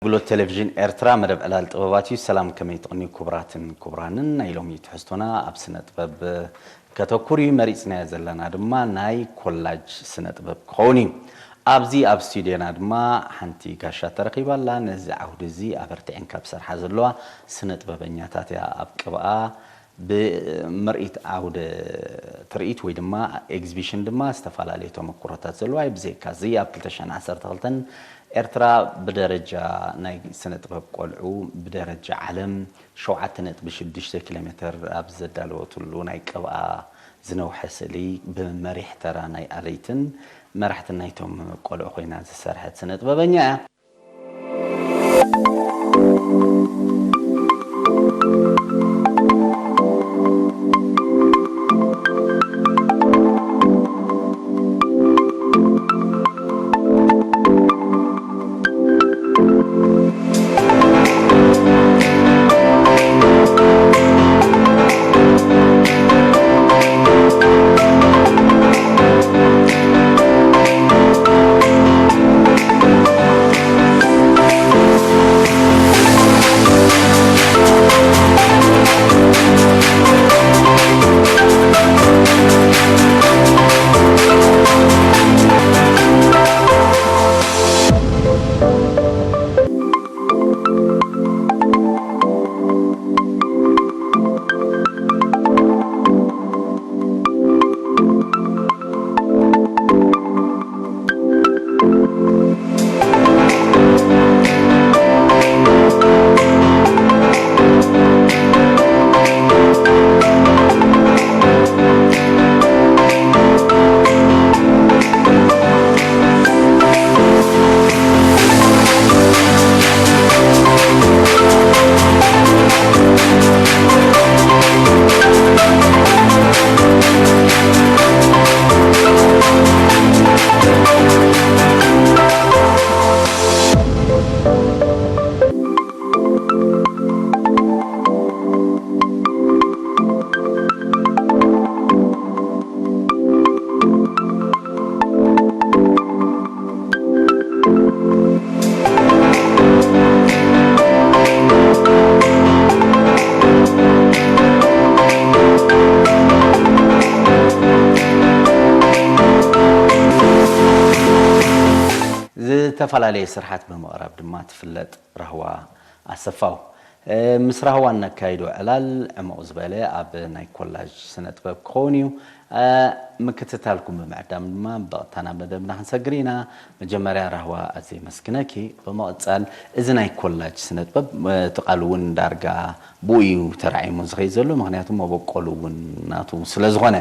ኣገልግሎት ቴሌቪዥን ኤርትራ መደብ ዕላል ጥበባት እዩ። ሰላም፣ ከመይ ትቕንዩ ክቡራትን ክቡራንን? ናይ ሎሚ ትሕዝቶና ኣብ ስነ ጥበብ ከተኩር እዩ። መሪጽናዮ ዘለና ድማ ናይ ኮላጅ ስነ ጥበብ ክኸውን እዩ። ኣብዚ ኣብ ስቱድዮና ድማ ሓንቲ ጋሻ ተረኺባ ኣላ። ነዚ ዓውዲ እዚ ኣበርቲዐን ካብ ሰርሓ ዘለዋ ስነ ጥበበኛታት እያ። ኣብ ቅብኣ ብምርኢት ዓውደ ትርኢት ወይ ድማ ኤግዚቢሽን ድማ ዝተፈላለዩ ተመኩሮታት ዘለዋ እዩ። ብዘይካ እዚ ኣብ ክልተ ሽሕን ዓሰርተ ክልተን ኤርትራ ብደረጃ ናይ ስነ ጥበብ ቆልዑ ብደረጃ ዓለም ሸውዓተ ነጥቢ ሽዱሽተ ኪሎ ሜትር ኣብ ዘዳለወትሉ ናይ ቅብኣ ዝነውሐ ስእሊ ብመሪሕ ተራ ናይ ኣለይትን መራሕትን ናይቶም ቆልዑ ኮይና ዝሰርሐት ስነ ጥበበኛ እያ። ዝተፈላለየ ስርሓት ብምቕራብ ድማ ትፍለጥ ራህዋ ኣሰፋው። እ፣ ምስ ራህዋ እነካይዶ ዕላል ዕሙቕ ዝበለ ኣብ ናይ ኮላጅ ስነ ጥበብ ክኸውን እዩ። እ፣ ምክትታልኩም ብምዕዳም ድማ ብቐጥታ ናብ መደብና ክንሰግር ኢና። መጀመርያ ራህዋ ኣዝየ የመስግነኪ። ብምቕጻል እዚ ናይ ኮላጅ ስነ ጥበብ፣ እ፣ እቲ ቃል እውን ዳርጋ ብኡ እዩ ተራዒሙ ዝኸይድ ዘሎ፣ ምኽንያቱ መበቆሉ እውን ናቱ ስለ ዝኾነ።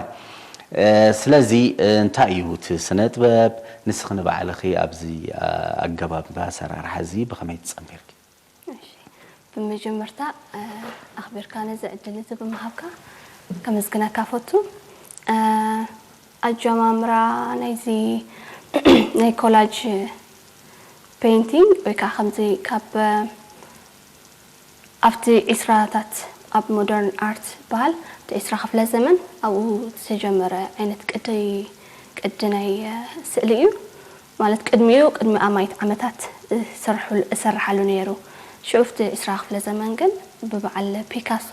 እ፣ ስለዚ፣ እ፣ እንታይ እዩ እቲ ስነ ጥበብ? ንስኺ ንባዕልኺ ኣብዚ፣ እ፣ ኣገባብ ኣሰራርሓ እዚ ብኸመይ ትጸንቢርኪ? እሺ፣ ብመጀመርታ፣ እ፣ ኣኽቢርካ ነዚ ዕድል እዚ ብምሃብካ ከመስግነካ ፈቱ። እ፣ ኣጀማምራ ናይዚ ናይ ኮላጅ ፔይንቲንግ ወይ ከዓ ከምዚ ካብ፣ እ፣ ኣብቲ ዒስራታት ኣብ ሞደርን ኣርት በሃል፣ እቲ ዒስራ ክፍለ ዘመን ኣብኡ ዝተጀመረ ዓይነት ቅዲ፣ ቅዲ ናይ፣ እ፣ ስእሊ እዩ። ማለት ቅድሚኡ፣ ቅድሚ ኣማኢት ዓመታት እሰርሐሉ፣ እሰርሓሉ ነይሩ። ሽዑ ኣብቲ ዒስራ ክፍለ ዘመን ግን ብበዓል ፒካሶ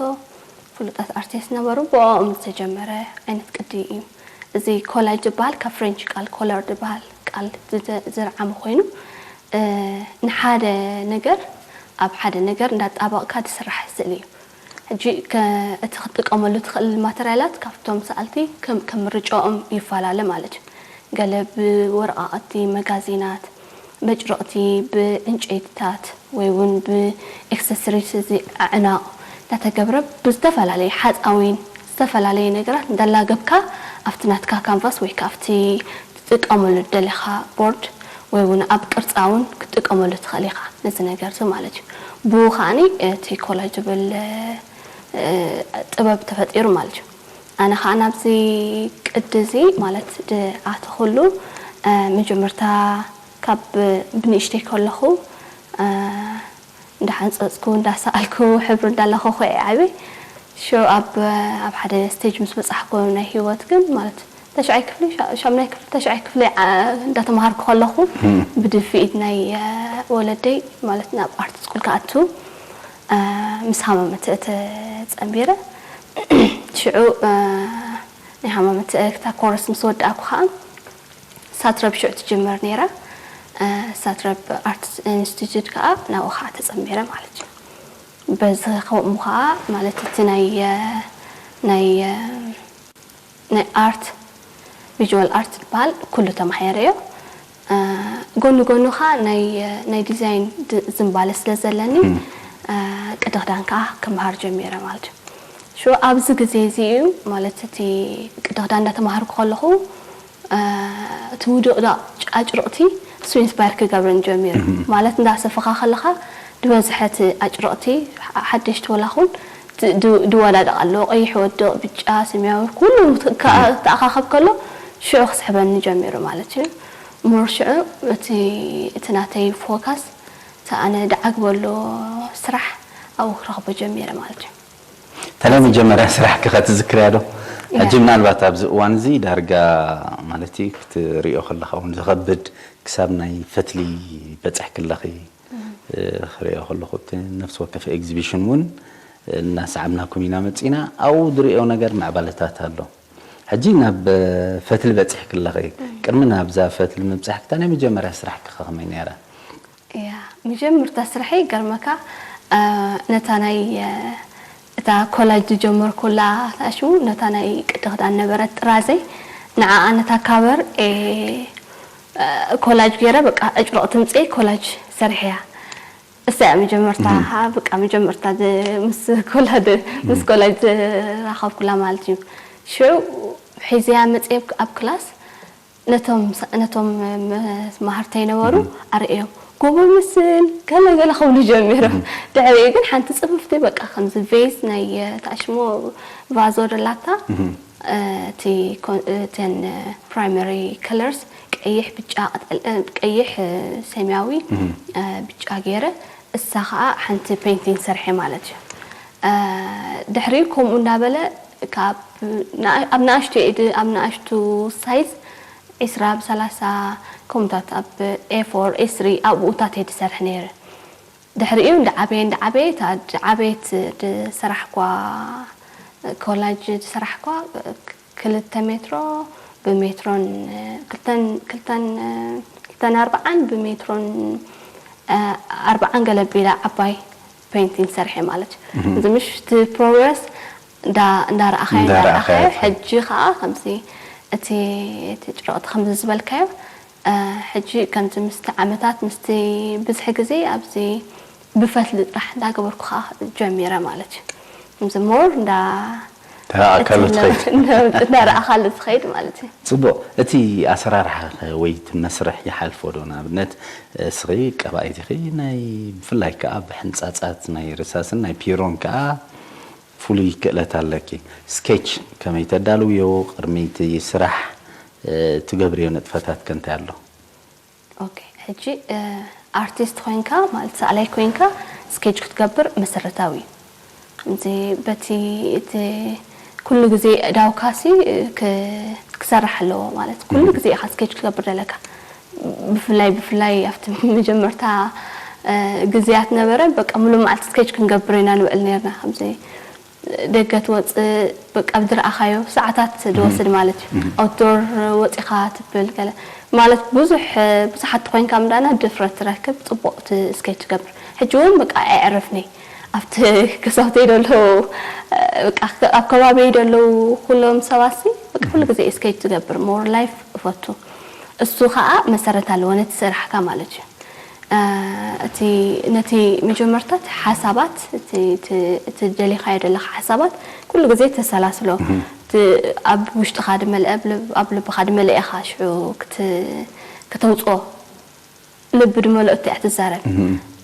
ፍሉጣት ኣርቲስት ነበሩ፣ ብኦም ዝተጀመረ ዓይነት ቅዲ እዩ። እዚ ኮላጅ ዝበሃል ካብ ፍሬንች ቃል ኮለር ዝበሃል ቃል ዝተ-፣ ዝረዓመ ኮይኑ፣ እ፣ ንሓደ ነገር ኣብ ሓደ ነገር እንዳጣበቕካ ዝስራሕ ስእሊ እዩ። ሕጂ ከ-፣ እቲ ክትጥቀመሉ ትኽእል ማተርያላት ካብቶም ሰኣልቲ ከም፣ ከም ምርጫኦም ይፈላለ ማለት እዩ። ገለ ብወረቓቕቲ፣ መጋዚናት፣ በጭርቕቲ፣ ብዕንጨይትታት ወይ እውን ብኤክሰሰሪስ፣ እዚ ኣዕናቕ እንዳተገብረ ብዝተፈላለየ ሓፃዊን ዝተፈላለየ ነገራት እንዳላገብካ ኣብቲ ናትካ ካንቫስ ወይ ከዓ ኣብቲ ትጥቀመሉ ደለኻ ቦርድ ወይ እውን ኣብ ቅርፃ እውን ክትጥቀመሉ ትኽእል ኢኻ ነዚ ነገር እዚ ማለት እዩ። ብኡ ከዓኒ እቲ ኮላጅ ዝብል፣ እ፣ ጥበብ ተፈጢሩ ማለት እዩ። ኣነ ከዓ ናብዚ ቅዲ እዚ ማለት ድኣተኹሉ፣ እ፣ መጀመርታ ካብ ብንእሽተይ ከለኹ፣ እ፣ እንዳሓንፀፅኩ፣ እንዳሰኣልኩ፣ ሕብሪ እንዳለኸኹ እየ ዓብየ። ሽዑ ኣብ፣ ኣብ ሓደ ስቴጅ ምስ በፃሕኩ ናይ ህይወት ግን ማለት ተሽዓይ ክፍሊ ሻ- ሻምናይ ክፍሊ ተሽዓይ ክፍሊ ዓ- እንዳተማሃርኩ ከለኹ ብድፍኢት ናይ እ፣ ወለደይ ማለት ናብ ኣርት ስኩል ክኣቱ እ፣ ምስ ሃማመተ ተጸንቢረ። ሽዑ እ፣ ናይ ሃማመተ እታ ኮርስ ምስ ወዳእኩ ከዓ ሳትረብ ሽዑ ትጅመር ነይራ። እ፣ ሳትረብ ኣርት ኢንስቲትዩት ከዓ ናብኡ ከዓ ተጸንቢረ ማለት እዩ። በዚ ከምኡ ከዓ ማለት እቲ ናይ እ፣ ናይ እ፣ ናይ ኣርት ቪዥዋል ኣርት ዝበሃል ኩሉ ተማሂረዮ። እ፣ ጎኒ ጎኑ ከዓ ናይ ናይ ዲዛይን ድ- ዝንባለ ስለ ዘለኒ እ፣ ቅዲ ክዳን ከዓ ክምሃር ጀሚረ ማለት እዩ። ሽዑ ኣብዚ ግዜ እዚ እዩ ማለት እቲ ቅዲ ክዳን እንዳተማሃርኩ ከለኹ እ፣ እቲ ውድቕዳቕ ኣጭርቕቲ እሱ ኢንስፓየር ክገብረን ጀሚሩ። ማለት እንዳሰፈኻ ከለኻ ዝበዝሐ እቲ ኣጭርቕቲ ሓ- ሓደሽቲ ወላ ኹን ድ- ድ- ድወዳደቕ ኣለዎ። ቀይሕ ወድቕ፣ ብጫ፣ ሰማያዊ፣ ኩሉ ት- ከ- ተኣኻኸብ ከሎ ሽዑ ክስሕበኒ ጀሚሩ ማለት እዩ። ሞር ሽዑ እቲ እቲ ናተይ ፎካስ እቲ ኣነ ደዓግበሉ ስራሕ ኣብኡ ክረኽቦ ጀሚረ ማለት እዩ። ተለይ መጀመርያ ስራሕኪ ከትዝክርያ ዶ? ሕጂ ምናልባት ኣብዚ እዋን እዚ ዳርጋ ማለት እዩ ክትሪኦ ከለኻ እውን ዝኸብድ ክሳብ ናይ ፈትሊ በፅሕኪ ኣለኺ። እ፣ ክሪኦ ከለኹ እቲ ነፍሲ ወከፍ ኤግዚቢሽን እውን እናሰዓብናኩም ኢና መፂና። ኣብኡ ዝሪኦ ነገር ማዕባለታት ኣሎ። ሕጂ ናብ እ፣ ፈትሊ በፂሕኪ ኣለኺ። ቅድሚ ናብዛ ፈትሊ ምብፃሕኪ እታ ናይ መጀመርያ ስራሕኪ ከ ከመይ ነይራ? እያ መጀመርታ ስርሐይ ገርመካ እ፣ ነታ ናይ እ፣ እታ ኮላጅ ዝጀመርኩላ ታሽሙ ነታ ናይ ቅዲ ክዳን ነበረት ጥራዘይ ንዓኣ ነታ ካቨር እ፣ እ፣ ኮላጅ ገይረ በቃ ዕጭረቕ ትምፅእ ኮላጅ ሰሪሐያ። እሳ እያ መጀመርታ በቃ መጀመርታ ዝ- ምስ ኮላድ ምስ ኮላጅ ዝራኸብኩላ ማለት እዩ። ሽዑ ሒዝያ መፅየ ኣብ ክላስ ነቶም ነቶም መሃርተይ ነበሩ ኣርእዮም ጎቦ ምስል ገለ ገለ ክብሉ ጀሚሮም። ድሕሪኡ ግን ሓንቲ ፅፍፍቲ በቃ ከምዚ ቬዝ ናይ ታሽሞ ቫዞ ደላታ እቲ እተን ፕራይመሪ ከለርስ ቀይሕ፣ ብጫ፣ ቀይሕ፣ ሰማያዊ፣ ብጫ ገይረ እሳ ከዓ ሓንቲ ፔንቲንግ ሰርሐ ማለት እዩ። ድሕሪኡ ከምኡ እንዳበለ ካብ ኣብ ንኣሽቱ ኢድ ኣብ ንኣሽቱ ሳይዝ ዒስራ ብሰላሳ ከምኡታት ኣብ ኤ ፎር ኤ ስሪ ኣብኡታት እየ ዝሰርሕ ነይረ። ድሕሪኡ እንዳዓበየ እንዳዓበየ እታ ዓበየት ዝሰራሕኳ ኮላጅ ዝሰራሕኳ ክልተ ሜትሮ ብሜትሮን ክልተን ክልተን ክልተን ኣርባዓን ብሜትሮን ኣርባዓን ገለ ቢላ ዓባይ ፔንቲንግ ሰርሐ ማለት እዩ። እዚ ምሽ እቲ ፕሮግረስ እንዳረኣኻዮ እንዳረኣኻዮ ሕጂ ከዓ ከምዚ እቲ እቲ ጭረቕቲ ከምዚ ዝበልካዮ ሕጂ ከምዚ ምስቲ ዓመታት ምስቲ ብዝሒ ግዜ ኣብዚ ብፈትሊ ጥራሕ እንዳገበርኩ ከዓ ጀሚረ ማለት እዩ። ከምዚ ሞር እንዳ ተራእካሉ ትኸይድ እንዳረኣኻሉ ትኸይድ ማለት እዩ። ፅቡቕ። እቲ ኣሰራርሓ ወይ እቲ መስርሕ ይሓልፎ ዶ? ንኣብነት እስኺ ቀባኢት ኢኺ፣ ናይ ብፍላይ ከዓ ብሕንፃፃት ናይ ርሳስን ናይ ፒሮን ከዓ ፍሉይ ክእለት ኣለኪ። ስኬች ከመይ ተዳልውዮ፣ ቅድሚ እቲ ስራሕ ትገብርዮ ንጥፈታት ከ እንታይ ኣሎ? ኦኬ፣ ሕጂ ኣርቲስት ኮይንካ ማለት ሰኣላይ ኮይንካ ስኬች ክትገብር መሰረታዊ እዩ። ከምዚ በቲ እቲ ኩሉ ግዜ ዳውካሲ ክሰርሕ ኣለዎ ማለት ኩሉ ግዜ ኢኻ ስኬች ክትገብር ዘለካ። ብፍላይ ብፍላይ ኣብቲ መጀመርታ ግዜያት ነበረ በቃ ሙሉእ መዓልቲ ስኬች ክንገብር ኢና ንውዕል ነርና። ከምዚ ደገ ትወፅእ በቃ ብዝረኣኻዮ ሰዓታት ዝወስድ ማለት እዩ። ኣውትዶር ወፂኻ ትብል ገለ ማለት ብዙሕ ብዙሓት ተኮይንካ ምዳና ድፍረት ትረክብ ፅቡቅ ስኬች ትገብር። ሕጂ እውን በቃ ኣየዕርፍኒ ኣብቲ ክሳብተይ ደለዉ በቃ ኣብ ከባቢይ ደለዉ ኩሎም ሰባት ሲ በቃ ኩሉ ግዜ ስኬች ትገብር ሞር ላይፍ እፈቱ። እሱ ከዓ መሰረት ኣለዎ ነቲ ስራሕካ ማለት እዩ። እቲ ነቲ መጀመርታ እቲ ሓሳባት እቲ ደሊኻዮ ዘለኻ ሓሳባት ኩሉ ግዜ ተሰላስሎ። ኣብ ውሽጥኻ ድመልአ ኣብ ልብኻ ድመልአ ኢኻ ሽዑ ከተውፅኦ። ልቢ ድመልኦ እቲያ ትዛረብ።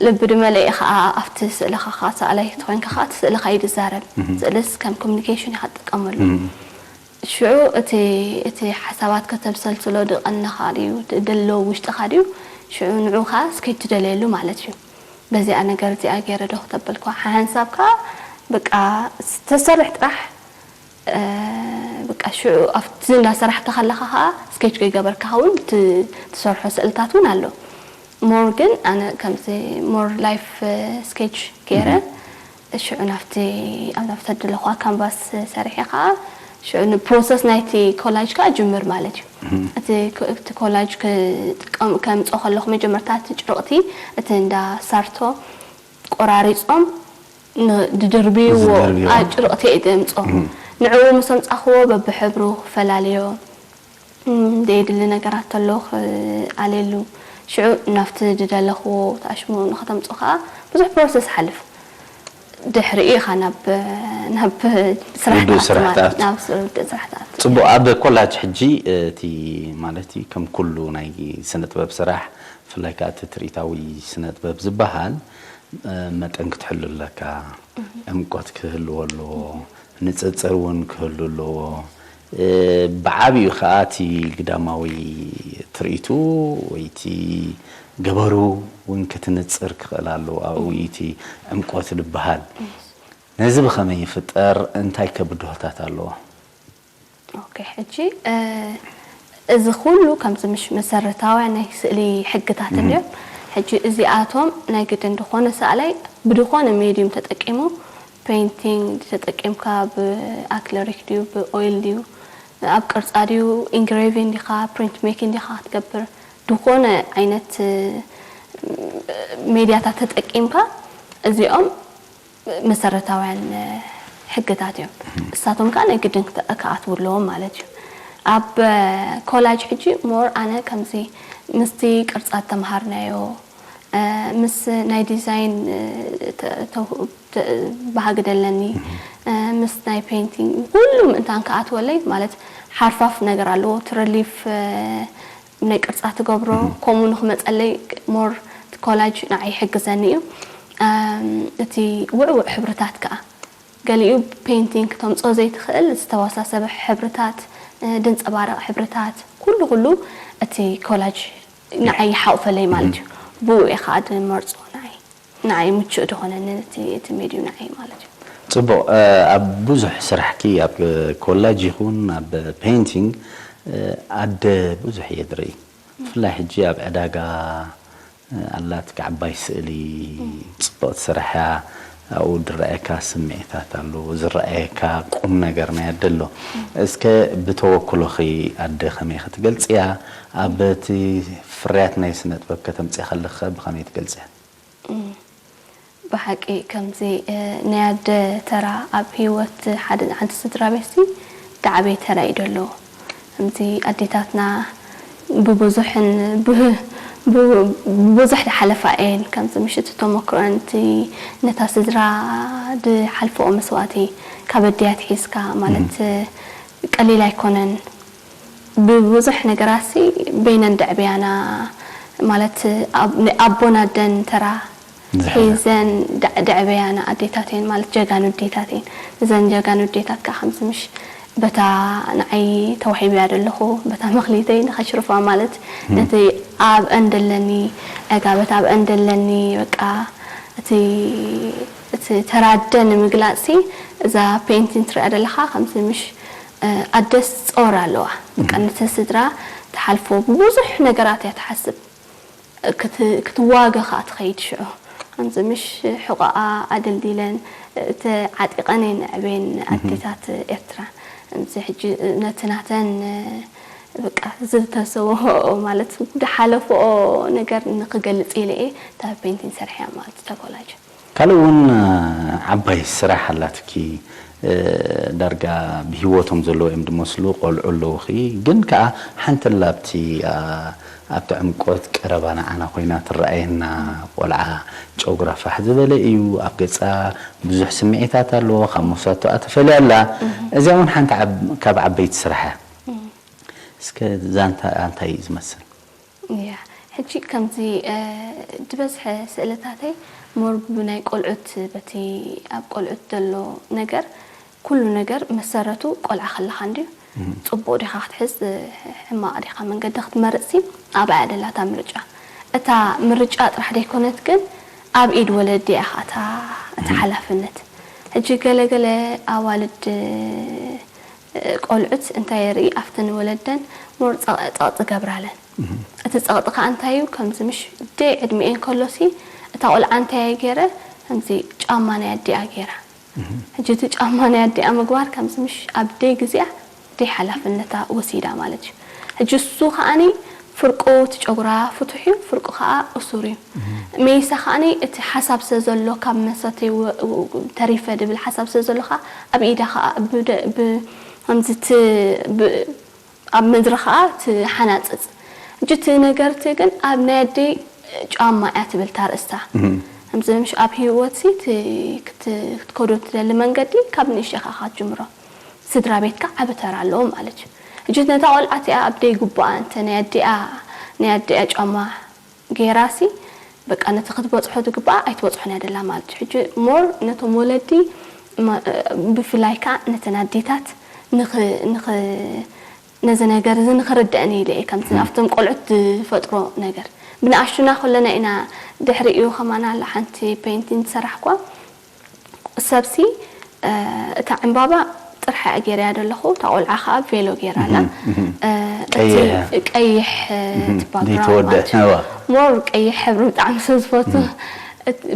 ልቢ ድመልአ ከዓ ኣብቲ ስእልኻ ከዓ ሰኣላይ ተኮይንካ ከዓ እቲ ስእልኻ እዩ ድዛረብ። ስእልስ ከም ኮሚኒኬሽን ኢኻ ትጥቀመሉ። ሽዑ እቲ እቲ ሓሳባት ከተብሰልስሎ ድቀንኻ ድዩ ደሎ ውሽጥኻ ድዩ ሽዑ ንዑ ከኣ እስከ ትደለየሉ ማለት እዩ። በዚኣ ነገር እዚኣ ገይረ ዶ ክተበልኳ ሓንሳብ ከኣ በቃ ተሰርሕ ጥራሕ በቃ ሽዑ ኣብቲ እንዳሰራሕካ ከለኻ ከዓ ስኬች ከይገበርካ እውን ት- ትሰርሖ ስእልታት እውን ኣሎ። ሞር ግን ኣነ ከምዚ ሞር ላይፍ ስኬች ገይረ ሽዑ ናብቲ ኣብዛ ተደለኹዋ ካንቫስ ሰሪሐ ከዓ ሽዑ ንፕሮሰስ ናይቲ ኮላጅ ከዓ ጅምር ማለት እዩ። እቲ ኮ- እቲ ኮላጅ ክጥቀም- ከምፅኦ ከለኹ መጀመርታ እቲ ጭርቕቲ እቲ እንዳ ሳርቶ ቆራሪፆም ን- ድድርብይዎ ዝድርብይዎ። ኣጭርቕቲ እየ ዘምፅኦ። ንዕኡ ምስ ኣምፃኽዎ በብሕብሩ ክፈላለዮ፣ እም፣ ዘየድሊ ነገራት ተሎ ክኣልየሉ። ሽዑ ናብቲ ዝደለኽዎ ተኣሽሙ ንኸተምፅኦ ከዓ ብዙሕ ፕሮሰስ ሓልፍ። ድሕሪኡ ኢኻ ናብ ናብ ስራሕ ውዱእ ትኣቱ ስራሕ ማለት ትኣቱ። ናብ ስ- ውዱእ ስራሕ ትኣቱ። ጽቡቕ፣ ኣብ ኮላጅ ሕጂ እቲ ማለት እዩ ከም ኩሉ ናይ ስነ ጥበብ ስራሕ፣ ብፍላይ ከኣ እቲ ትርኢታዊ ስነ ጥበብ ዝበሃል፣ እ፣ መጠን ክትሕሉ ኣለካ፣ ዕምቆት ክህልዎ ኣለዎ፣ ንጽጽር እውን ክህሉ ኣለዎ። እ፣ ብዓቢኡ ከኣ እቲ ግዳማዊ ትርኢቱ ወይ እቲ ገበሩ እውን ክትንጽር ክኽእል ኣለዎ። ኣብኡ እዩ እቲ ዕምቆት ዝበሃል። ነዚ ብኸመይ ይፍጠር? እንታይ ከ ብድሆታት ኣለዎ? ኦኬ፣ ሕጂ፣ እ፣ እዚ ኩሉ ከምዚ ምሽ መሰረታውያን ናይ ስእሊ ሕግታት እንድዮም። ሕጂ እዚኣቶም ናይ ግድን ድኾነ ሰኣላይ ብድኾነ ሜድዩም ተጠቂሙ፣ ፔይንቲንግ ተጠቂምካ፣ ብኣክለሪክ ድዩ፣ ብኦይል ድዩ፣ ኣብ ቅርጻ ድዩ፣ ኢንግሬቪን ዲኻ፣ ፕሪንት ሜኪንግ ዲኻ ክትገብር፣ ድኾነ ዓይነት፣ እ፣ ሜድያታት ተጠቂምካ እዚኦም መሰረታውያን ሕግታት እዮም። እሳቶም ከዓ ናይ ግድን ክተ- ክኣትዉ ኣለዎም ማለት እዩ። ኣብ ኮላጅ ሕጂ ሞር ኣነ ከምዚ ምስቲ ቅርጻ ተምሃርናዮ፣ እ፣ ምስ ናይ ዲዛይን፣ እ፣ ተ- ተው- ተ- ባህጊ ደለኒ፣ እ፣ ምስ ናይ ፔይንቲንግ ኩሉ ምእንታን ክኣትወለይ ማለት ሓርፋፍ ነገር ኣለዎ። እቲ ረሊፍ፣ እ፣ ናይ ቅርጻ ትገብሮ፣ ከምኡ ንኽመጸለይ ሞር ኮላጅ ንዓይ ይሕግዘኒ እዩ። እም፣ እቲ ውዕውዕ ሕብርታት ከኣ፣ ገሊኡ ፔይንቲንግ ክተምጽኦ ዘይትኽእል ዝተወሳሰበ ሕብርታት፣ እ፣ ድንጸባረቕ ሕብርታት፣ ኩሉ ኩሉ እቲ ኮላጅ ንዓይ ይሓቑፈለይ ማለት እዩ። ብኡ እየ ከኣ ድመርጾ ንዓይ። ንዓይ ምቹእ ድኾነኒ እቲ፣ እቲ ሜድዩ ንዓይ ማለት እዩ። ጽቡቕ፣ እ፣ ኣብ ብዙሕ ስራሕኪ፣ ኣብ ኮላጅ ይኹን ኣብ ፔይንቲንግ፣ እ፣ ኣደ ብዙሕ እየ ዝርኢ። ብፍላይ ሕጂ ኣብ ዕዳጋ፣ እ፣ ኣላትኪ ዓባይ ስእሊ፣ ጽቡቕ ትስራሕ እያ። ኣብኡ ዝረኣየካ ስምዒታት ኣሎ፣ ዝረኣየካ ቁም ነገር ናይ ኣደ ኣሎ። እስከ ብተወክሎኺ ኣደ ከመይ ክትገልጽያ? ኣብ እቲ ፍርያት ናይ ስነ ጥበብ ከተምጽኢ ከለኺ ብኸመይ ትገልጽያ? እም፣ ብሓቂ ከምዚ፣ እ፣ ናይ ኣደ ተራ ኣብ ህይወት ሓደ፣ ሓንቲ ስድራ ቤትሲ ዝዓበየ ተራ እዩ ዘለዎ። ከምዚ ኣዴታትና ብብዙሕን ብ-፣ ብ-፣ ብብዙሕ ዝሓለፋ እየን። ከምዚ ምሽት ተመክሮን እቲ ነታ ስድራ ዝሓልፈኦ መስዋእቲ ካብ ኣዲያት ሒዝካ ማለት፣ እ፣ ቀሊል ኣይኮነን። ብብዙሕ ነገራትሲ በይነን ደዕብያና ማለት ኣብ-፣ ናይ ኣቦን ኣደን ተራ ዝሕዛ። ሒዘን ደ-፣ ደዕብያና ኣዴታት እየን ማለት ጀጋኑ ኣዴታት እየን። እዘን ጀጋኑ ኣዴታት ከዓ ከምዚ ምሽ በታ ንዓይ ተዋሂብያ ዘለኹ በታ መኽሊተይ ንኸሽርፋ ማለት ነቲ ኣብአን ደለኒ ዕጋበት ኣብአን ደለኒ በቃ እቲ እቲ ተራደ ንምግላጽሲ እዛ ፔንቲን ትሪኣ ዘለኻ ከምዚ ምሽ ኣደስ ጾር ኣለዋ። በቃ ነቲ ስድራ ትሓልፎ ብብዙሕ ነገራት እያ ትሓስብ። ክት-፣ ክትዋገ ከኣ ትኸይድ ሽዑ። ከምዚ ምሽ ሕቖኣ ኣደልዲለን ተዓጢቐን እየን ኣዕብየን ኣዴታት ኤርትራ። ከምዚ ሕጂ ነቲ ናተን በቃ ዝተሰውኦ ማለት ዝሓለፈኦ ነገር ንክገልጽ ኢለ እየ እታ ፔንቲን ሰርሐያ ማለት እታ ኮላጅ። ካልእ እውን ዓባይ ስራሕ ኣላትኪ። ዳርጋ ብህይወቶም ዘለዉ እዮም ዝመስሉ ቆልዑ ኣለዉኺ። ግን ከኣ ሓንቲ ኣላ ኣብቲ ኣብቲ ዕምቆት ቀረባ ንዓና ኮይና ትረኣየና ቆልዓ። ጨጉራ ፋሕ ዝበለ እዩ። ኣብ ገጻ ብዙሕ ስምዒታት ኣለዎ። ካብ መብሳትኣ ተፈልያ ኣላ። እዚኣ እውን ሓንቲ ዓብ-፣ ካብ ዓበይቲ ስራሕ እያ። እስከ ዛንታ እንታይ እዩ ዝመስል? እያ፣ ሕጂ ከምዚ፣ እ፣ ዝበዝሐ ስእልታተይ ሞር ብናይ ቆልዑት በቲ ኣብ ቆልዑት ዘሎ ነገር፣ ኩሉ ነገር መሰረቱ ቆልዓ ከለኻ እንድዩ። ጽቡቕ ዲኻ ክትሕዝ፣ እ፣ ሕማቕ ዲኻ መንገዲ ክትመርጽሲ ኣብኣ እያ ደላ እታ ምርጫ። እታ ምርጫ ጥራሕ ደይኮነት ግን ኣብ ኢድ ወለዲ እያ ኸኣ እታ፣ እታ ሓላፍነት። ሕጂ ገለ ገለ ኣዋልድ ቆልዑት እንታይ የርኢ ኣብተን ወለደን ሞር ጸቕጢ ገብራለን። እቲ ጸቕጢ ከኣ እንታይ እዩ? ከምዚ ምሽ ደይ ዕድሚኤን ከሎሲ እታ ቆልዓ እንታይ እየ ገይረ? ከምዚ ጫማ ናይ ኣዲኣ ገይራ። ሕጂ እቲ ጫማ ናይ ኣዲኣ ምግባር ከምዚ ምሽ ኣብ ደይ ግዜኣ ደይ ሓላፍነታ ወሲዳ ማለት እዩ። ሕጂ እሱ ከኣኒ ፍርቁ እቲ ጨጉራ ፍቱሕ እዩ፣ ፍርቁ ከኣ እሱር እዩ። ሜይሳ ከኣኒ እቲ ሓሳብ ስለ ዘሎ ካብ መሰተይ ወ- ወ- ተሪፈ ድብል ሓሳብ ስለ ዘሎ ከኣ ኣብ ኢዳ ከኣ ብደ- ብ- ከምዚ ት- ብ- ኣብ ምድሪ ከኣ ትሓናጽጽ። ሕጂ እቲ ነገርቲ ግን ኣብ ናይ ኣደይ ጫማ እያ ትብል እታ ርእስታ። ከምዚ ምሽ ኣብ ህይወትሲ እቲ ክት- ክትከዶ ትደሊ መንገዲ ካብ ንእሽተይ ከኣ ክትጅምሮ። ስድራ ቤትካ ዓቢ ተራ ኣለዎ ማለት እዩ። ሕጂ ነታ ቆልዓ እቲኣ ኣብ ደይ ግቡኣ እንተ ናይ ኣዲኣ ናይ ኣዲኣ ጫማ ገይራሲ በቃ ነቲ ክትበጽሖ ዝግባኣ ኣይትበጽሖን እያ ደላ ማለት እዩ። ሕጂ ሞር ነቶም ወለዲ ማ- ብፍላይ ከኣ ነተን ኣዴታት ንኽ- ንኽ- ነዚ ነገር እዚ ንኽርድአን ኢለ እየ ከምቲ ኣብቶም ቆልዑት ዝፈጥሮ ነገር ብንኣሽቱና ከለና ኢና ድሕሪኡ ከማና ኣላ ሓንቲ ፔንቲን ዝሰራሕኳ ሰብሲ እታ ዕምባባ ጥርሓ እያ ገይረያ ዘለኹ እታ ቆልዓ ከዓ ቬሎ ገይራ ኣላ ቀይሕ ቀይሕ ዘይተወደ ሞር ቀይሕ ሕብሪ ብጣዕሚ ስለ ዝፈቱ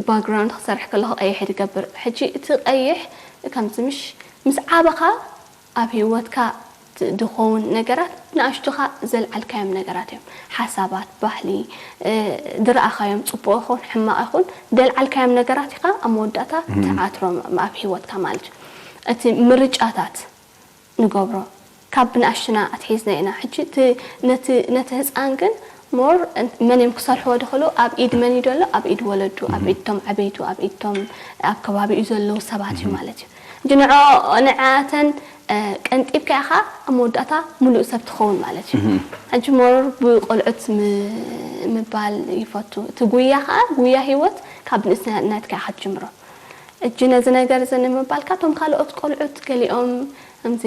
ባክግራውንድ ክሰርሕ ከለኹ ቀይሕ ትገብር ሕጂ እቲ ቀይሕ ከምዚ ምሽ ምስ ዓበኻ ኣብ ህይወትካ ዝኸውን ነገራት ንኣሽቱኻ ዘልዓልካዮም ነገራት እዮም ሓሳባት ባህሊ ዝረኣኻዮም ፅቡቕ ይኹን ሕማቕ ይኹን ደልዓልካዮም ነገራት ኢኻ ኣብ መወዳእታ ትዓትሮም ኣብ ህይወትካ ማለት እዩ እቲ ምርጫታት ንገብሮ ካብ ብንኣሽቱና ኣትሒዝና ኢና ሕጂ ነቲ ህፃን ግን ሞር መን እዮም ክሰርሕዎ ድኽእሉ ኣብ ኢድ መን እዩ ዘሎ ኣብ ኢድ ወለዱ ኣብ ኢድቶም ዓበይቱ ኣብ ኢድቶም ኣብ ከባቢኡ ዘለዉ ሰባት እዩ ማለት እዩ ሕጂ ንዕኣተን ቀንጢብካ ኢኻ ኣብ መወዳእታ ሙሉእ ሰብ ትኸውን ማለት እዩ። ሕጂ ሞር ብቆልዑት ምባል ይፈቱ። እቲ ጉያ ከዓ ጉያ ህይወት ካብ ንእስነትካ ኢኻ ትጅምሮ። እጂ ነዚ ነገር እዚ ንምባል ካብቶም ካልኦት ቆልዑት ገሊኦም ከምዚ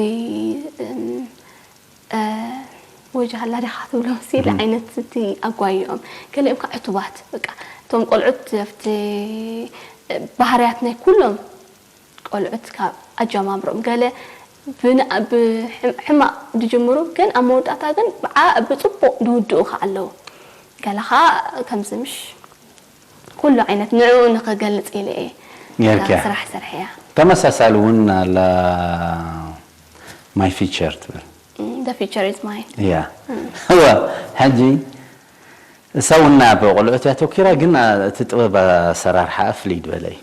ወጃሃላ ዲኻ ትብሎም ሲል ዓይነት እቲ ኣጓይኦም ገሊኦም ከዓ ዕቱባት በቃ እቶም ቆልዑት ኣብቲ ባህርያት ናይ ኩሎም ቆልዑት ካብ ኣጀማምርኦም ገለ ብሕማቕ ድጅምሩ ግን ኣብ መወዳእታ ግን ብፅቡቕ ድውድኡ ከዓ ኣለዉ ገለ ከዓ ከምዚ ምሽ ኩሉ ዓይነት ንዕኡ ንክገልፅ ኢለ እየ ጌርክያ ስራሕ ሰርሐያ ተመሳሳሊ እውን ኣላ my future ትብል the future is mine ያ እወ ሕጂ እሳ እውን ናብ ቆልዑት እያ ተኪራ ግን እቲ ጥበብ ኣሰራርሓ ፍልይ ዝበለ እዩ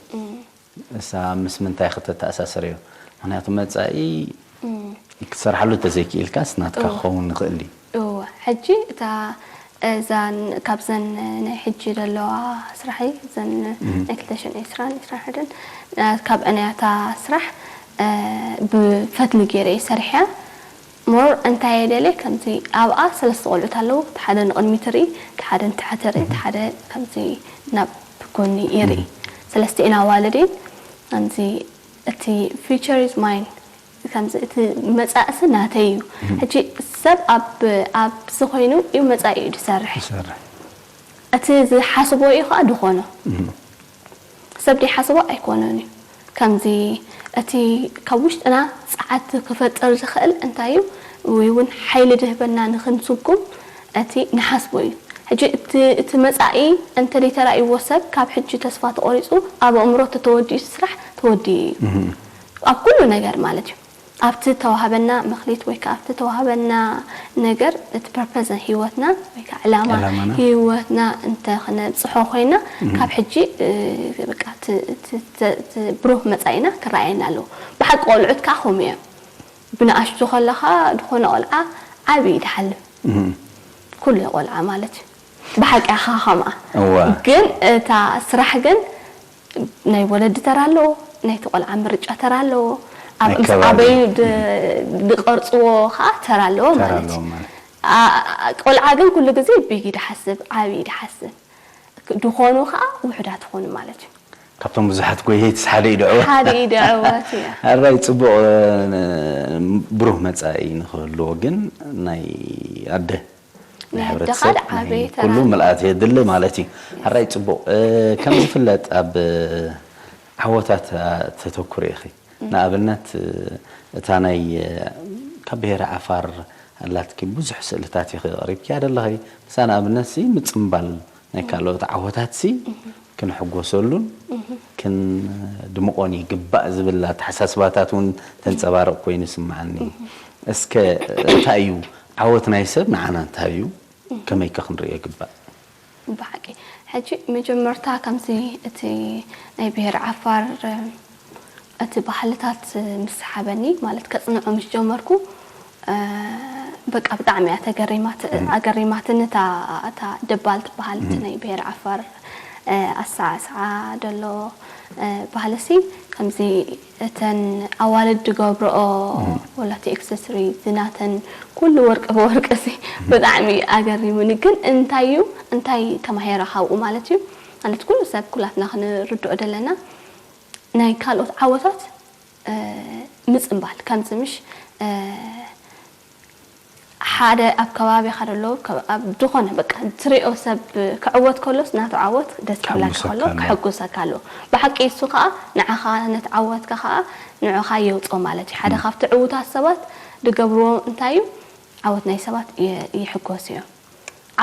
እሳ ምስ ምንታይ ከተተኣሳስርዮ? ምኽንያቱ መጻኢ ክትሰርሓሉ እንተዘይክኢልካስ ናትካ ክኸውን ይኽእል እዩ። እወ፣ ሕጂ እታ እዛን ካብዘን ናይ ሕጂ ዘለዋ ስራሐይ እዘን ናይ ክልተ ሽሕን ዕስራን ዕስራን ሓደን ካብአን እያ እታ ስራሕ ብፈትሊ ገይረ እየ ሰሪሐያ። ሞር እንታይ እየ ደልየ ከምዚ ኣብኣ ሰለስተ ቆልዑት ኣለዉ እቲ ሓደ ንቕድሚት ይርኢ እቲ ሓደ ንታሕቲ ይርኢ እቲ ሓደ ከምዚ ናብ ጎኒ ይርኢ ሰለስቲኤን ኣዋልድ እየን ከምዚ እቲ future is mine ከምዚ እቲ መፃእሲ ናተይ እዩ ሕጂ ሰብ ኣብ ኣብዚ ኮይኑ እዩ መፃኢ እዩ ዝሰርሕ እቲ ዝሓስቦ እዩ ከዓ ድኾኖ ሰብ ደይሓስቦ ኣይኮነን እዩ። ከምዚ እቲ ካብ ውሽጥና ጸዓት ክፈጥር ዝኽእል እንታይ እዩ ወይ እውን ሓይሊ ድህበና ንኽንስጉም እቲ ንሓስቦ እዩ። ሕጂ እቲ መጻኢ እንተ ደይተራእይዎ ሰብ ካብ ሕጂ ተስፋ ተቖሪጹ ኣብ ኣእምሮ ተተወዲኡ እቲ ስራሕ ተወዲኡ እዩ። ኣብ ኩሉ ነገር ማለት እዩ። ኣብቲ ተዋሃበና መኽሊት ወይ ከዓ ኣብቲ ተዋሃበና ነገር እቲ ፐርፐዝ ናይ ህይወትና ወይ ከዓ ዕላማ ህይወትና እንተ ክነብፅሖ ኮይና ካብ ሕጂ በቃ ብሩህ መፃኢና ክረኣየና ኣለዎ። ብሓቂ ቆልዑት ከዓ ከምኡ እዮም። ብንኣሽቱ ከለኻ ዝኾነ ቆልዓ ዓብዪ ድሓልም ኩሉ ቆልዓ ማለት እዩ። ብሓቂ ኢኻ ከምኣ እወ ግን እታ ስራሕ ግን ናይ ወለዲ ተራ ኣለዎ፣ ናይቲ ቆልዓ ምርጫ ተራ ኣለዎ፣ ኣብ ምስ ኣከባቢ። ዓበዩ ድ- ድቐርፅዎ ከዓ ተራ ኣለዎ ተራ ማለት ኣለዎ እዩ። ማለት ኣ- ቆልዓ ግን ኩሉ ግዜ ቢግ ድሓስብ ዓብዪ ድሓስብ ድኾኑ ከዓ ውሑዳት ይኾኑ ማለት እዩ። ካብቶም ብዙሓት ጎየይትስ ሓደ እዩ ድዕወት ሓደ እዩ ድዕወት እያ። ኣራይ ፅቡቕ ብሩህ መፃኢ ንክህልዎ ግን ናይ ኣደ ናይ ናይ ኣደኻ ህብረተሰብ ድዓበየ ናይ ተራ ኩሉ ኣሎ። ምልኣት የድሊ ማለት እዩ። ኣራይ ፅቡቕ ከም ዝፍለጥ ኣብ ዓወታት ተተኩሪ ኢኺ። ንኣብነት እታ ናይ ካብ ብሄረ ዓፋር ኣላትኪ ብዙሕ ስእልታት ኢኺ ኣቕሪብኪያ ዘለኺ። ንሳ ንኣብነት ሲ ምጽምባል ናይ ካልኦት ዓወታት ሲ ክንሕጎሰሉን ክንድምቖን ይግባእ ዝብል ኣተሓሳስባታት እውን ተንጸባርቕ ኮይኑ ይስምዓኒ። እስከ እንታይ እዩ ዓወት ናይ ሰብ ንዓና እንታይ እዩ? ከመይከ ክንርእዮ ይግባእ? ብሓቂ ሕጂ መጀመርታ ከምዚ እቲ ናይ ብሄር ዓፋር እቲ ባህልታት ምስ ሰሓበኒ ማለት ከጽንዖ ምስ ጀመርኩ በቃ ብጣዕሚ እያ ተገሪማት ኣገሪማትኒ እታ እታ ደባል ትበሃል እቲ ናይ ብሄር ዓፋር ኣሰዓስዓ ደሎ ባህልሲ ከምዚ እተን ኣዋልድ ዝገብረኦ ወላቲ ኤክሰስሪ ዝናተን ኩሉ ወርቂ ብወርቂ ሲ ብጣዕሚ ኣገሪሙኒ። ግን እንታይ እዩ እንታይ ተማሂረ ካብኡ ማለት እዩ ማለት ኩሉ ሰብ ኩላትና ክንርድኦ ደለና ናይ ካልኦት ዓወታት ምጽምባል ከምዚ ምሽ ሓደ ኣብ ከባቢኻ ደሎ ኣብ ዝኾነ በቃ ትሪኦ ሰብ ክዕወት ከሎስ ናቱ ዓወት ደስ ክብለካ ከሎ ከሕጉሰካ ኣሎ። ብሓቂ እሱ ከዓ ንዓኻ ነቲ ዓወትካ ከዓ ንዕኻ የውፅኦ ማለት እዩ። ሓደ ካብቲ ዕዉታት ሰባት ዝገብርዎ እንታይ እዩ? ዓወት ናይ ሰባት ይሕጎስ እዮም።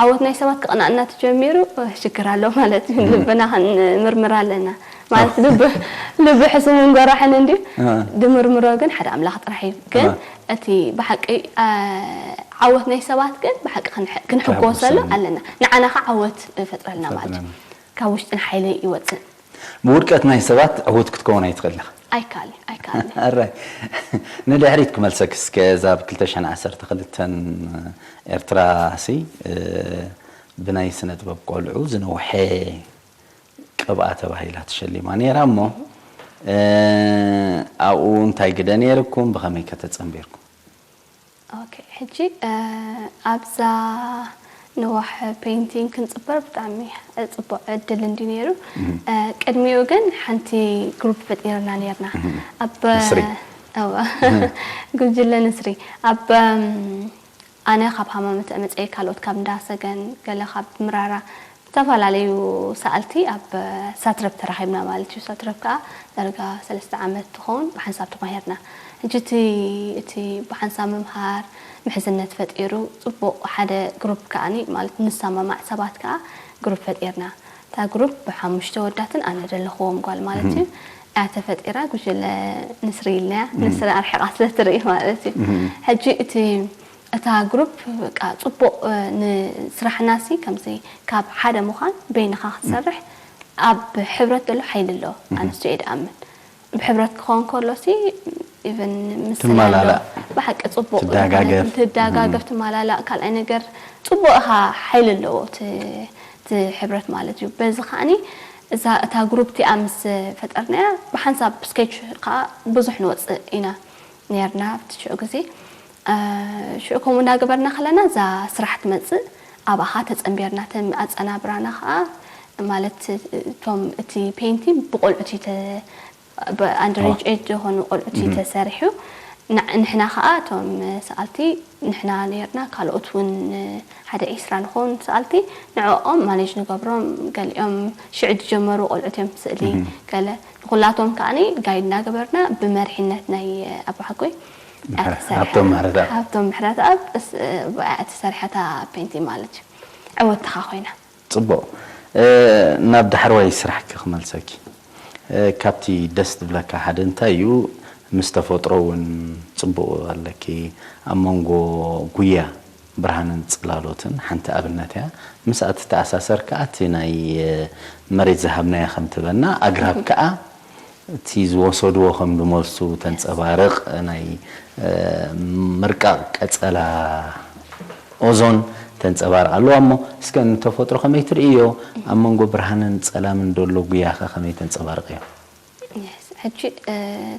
ዓወት ናይ ሰባት ክቕንኣና ተጀሚሩ ሽግር ኣሎ ማለት እዩ። ልብና ክንምርምር ኣለና ማለት ልቢ ልቢ ሕሱምን ጎራሕን እንድዩ። ድምርምሮ ግን ሓደ ኣምላኽ ጥራሕ እዩ። ግን እቲ ብሓቂ ዓወት ናይ ሰባት ግን ብሓቂ ክንሕጎሰሉ ኣለና። ንዓና ኸ ዓወት ይፈጥረልና ማለት እዩ። ካብ ውሽጥን ሓይሊ ይወፅእ። ብውድቀት ናይ ሰባት ዕውት ክትከውን ኣይትኽእል ኢኻ። ኣይካል ኣይካል ኣራይ ንድሕሪት ክመልሰክ እስከ እዛ ብ ክልተ ሽሕን ዓሰርተ ክልተን ኤርትራ ሲ ብናይ ስነ ጥበብ ቆልዑ ዝነውሐ ቅብኣ ተባሂላ ተሸሊማ ነይራ እሞ ኣብኡ እንታይ ግደ ነይርኩም ብኸመይ ከተጸንቢርኩም? ኦኬ ሕጂ ኣብዛ ንዋሕ ፔይንቲንግ ክንፅበር ብጣዕሚ ፅቡቅ ዕድል እንዲ ነይሩ። ቅድሚኡ ግን ሓንቲ ግሩፕ ፈጢርና ነይርና ኣብ ጉጅለ ንስሪ ኣብ ኣነ ካብ ሃማመተ መፀ ካልኦት ካብ እንዳሰገን ገለ ካብ ምራራ ዝተፈላለዩ ሰኣልቲ ኣብ ሳትረብ ተራኺብና ማለት እዩ። ሳትረብ ከዓ ዳርጋ ሰለስተ ዓመት ትኸውን ብሓንሳብ ተማሂርና። ሕጂ እቲ እቲ ብሓንሳብ ምምሃር ምሕዝነት ፈጢሩ ፅቡቕ ሓደ ግሩፕ ከዓኒ ማለት ንሰማማዕ ሰባት ከዓ ግሩፕ ፈጢርና። እታ ግሩፕ ብሓሙሽተ ወዳትን ኣነ ዘለኽዎም ጓል ማለት እዩ እያ ተፈጢራ። ጉጅለ ንስሪ ኢልናያ። ንስሪ ኣርሒቓ ስለ ትርኢ ማለት እዩ። ሕጂ እቲ እታ ግሩፕ በቃ ፅቡቕ ንስራሕና ሲ ከምዚ ካብ ሓደ ምዃን በይንኻ ክትሰርሕ ኣብ ሕብረት ዘሎ ሓይሊ ኣሎ ኣነሱ እየ ድኣምን ብሕብረት ክኸውን ከሎ ሲ ኢቨን ምስላ ኣሎ ትማላላእ። ብሓቂ ፅቡቅ ትደጋገፍ። ዝኾነ ትደጋገፍ ትማላላእ ካልኣይ ነገር ፅቡቅ ኢኻ ሓይሊ ኣለዎ እቲ እቲ ሕብረት ማለት እዩ በዚ ከዓኒ እዛ እታ ግሩፕ እቲኣ ምስ ፈጠርናያ ብሓንሳብ ስኬች ከዓ ብዙሕ ንወፅእ ኢና ነርና ኣብቲ ሽዑ ግዜ ሽዑ ከምኡ እናገበርና ከለና እዛ ስራሕ ትመፅእ ኣብኣኻ ተፀንቢርና ተም ኣፀናብራና ከዓ ማለት እቶም እቲ ፔንቲንግ ብቆልዑት እዩ ተ- ብኣንደሬጅ ኤጅ ዝኾኑ ቆልዑት እዩ ተሰሪሑ ንዕ- ንሕና ከዓ እቶም ሰኣልቲ ንሕና ነርና ካልኦት እውን ሓደ ዒስራ ንኸውን ሰኣልቲ ንዕኦም ማኔጅ ንገብሮም ገሊኦም ሽዑ ዝጀመሩ ቆልዑት እዮም ስእሊ ገለ ንኩላቶም ከዓኒ ጋይድ እናገበርና ብመሪሕነት ናይ ኣቦሓጎይ እያ ተሰሪሓ። ሃብቶም ምሕረተኣብ። ሃብቶም ምሕረተኣብ እስ- ብኣ እያ ተሰሪሓ እታ ፔንቲ ማለት እዩ ዕወትኻ ኮይና። ፅቡቕ ናብ ዳሕረዋይ ስራሕኪ ክመልሰኪ ካብቲ ደስ ዝብለካ ሓደ እንታይ እዩ ምስ ተፈጥሮ እውን ፅቡቕ ኣለኪ ኣብ መንጎ ጉያ ብርሃንን ፅላሎትን ሓንቲ ኣብነት እያ ምስኣ ትተኣሳሰር ከዓ እቲ ናይ መሬት ዝሃብናያ ከምትበና ኣግራብ ከዓ እቲ ዝወሰድዎ ከም ዝመልሱ ተንጸባርቕ ናይ ምርቃቕ ቀጸላ ኦዞን ተንጸባርቕ ኣለዋ እሞ እስከ ንተፈጥሮ ከመይ ትርእዮ ኣብ መንጎ ብርሃንን ጸላምን ዘሎ ጉያኸ ከመይ ተንጸባርቕዮ? ሕጂ